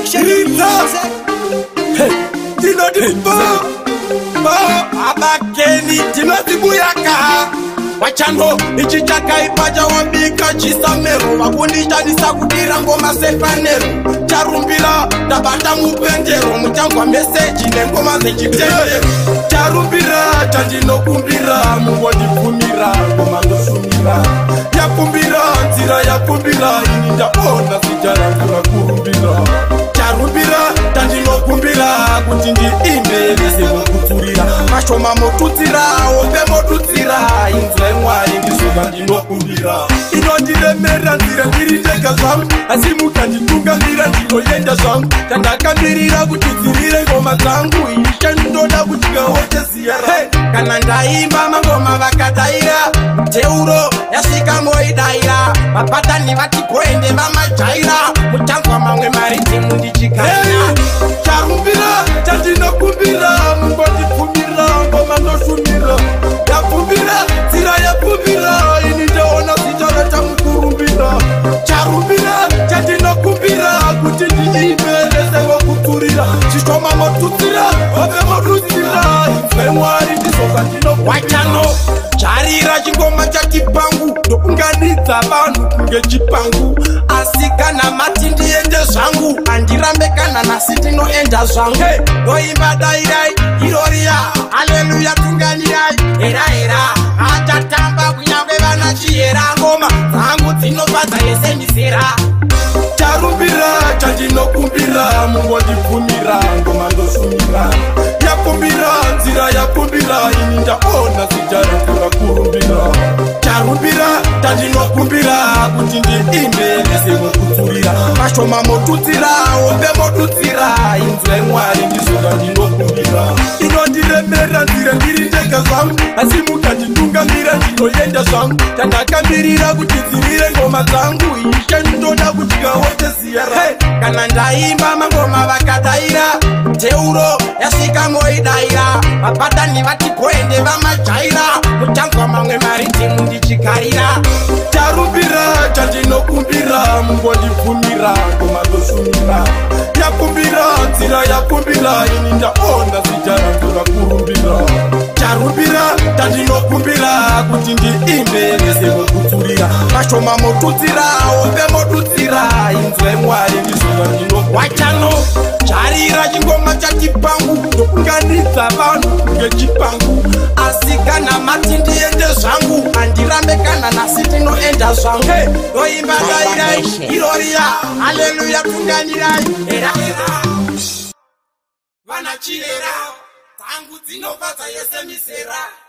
Action music. Tinoti bo bo abakeni tinoti buyaka wachano ichi chakaipa chawabika chisamero vakundishandisa kudira ngoma sepanero charumbira ndabata mupendero muchangwa meseji nengoma dzechitendero charumbira chandinokumbira mungondibvumira ngoma ndoshumira yakumbira nzira yakumbira ini ndaona zita rangu rakurumbira charumbira tandinokumbira kuti ndiimbe vese vokutsurira mashoma motutsira ombe motutsira inzwai Mwari ndizvo zvandinokumbira inondiremera nzira ndiri ndega zvangu asi mukanditungamira ndinoenda zvangu chandakamirira kuti dzirire ngoma dzangu ishandoda kudyawo cheziya. Hey, kana ndaimba mangoma vakadaira teuro yasvika moidaira vapatani vati goende vamajaira muchanzwa mamwe maridhimu ndichikaira. Charumbira chandinokumbira mungondibvumira ngoma ndoshumira yakumbira nzira yakumbira ini ndaona zita rachamukurumbira charumbira chandinokumbira kuti ndiimbe vese vokutsurira chishoma motutsira ove motutsira inzwai Mwari ndizvo zvandinokumbira. Wachano charira chingoma chachipangu ndokunganidza vanhu kunge chipangu asi kana mati ndiende zvangu handirambe kana nhasi ndinoenda zvangu ndoimba dairai iroriya haleluya tunganirai hera hera achatamba kunyange vana chiyera ngoma dzangu dzinofadza yese mizera. Charumbira chandinokumbira mungondibvumira ngoma ndoshumira yakumbira nzira yakumbira ini ndaona zita rangu rakurumbira charumbira tandinokumbira kuti ndiimbe vese vokutsurira mashoma motutsira ombe motutsira inzwai Mwari ndizvo zvandinokumbira inondiremera nzira ndiri ndega zvangu asi mukanditungamira ndinoenda zvangu chandakamirira kuti dzirire ngoma dzangu ishandoda kudyawo cheziya. Kana ndaimba mangoma vakadaira teuro yasvika moidaira vapatani vati goende vamajaira muchanzwa mamwe maridhimu ndichikarira. Charumbira chandinokumbira mungondibvumira ngoma ndoshumira yakumbira nzira yakumbira ini ndaona zita rangu rakurumbira charumbira chandinokumbira kuti ndiimbe vese vokutsurira mashoma motutsira ombe motutsira inzwai Mwari ndizvo zvandinokumbira. Wachano charira chingoma chachipangu ndokunganidza vanhu kunge chipangu asi kana mati ndiende zvangu handirambe kana nhasi ndinoenda zvangu ndoimba dairai iroriya haleluya tunganirai hera hera vana chirera dzangu dzinofadza yese mizera.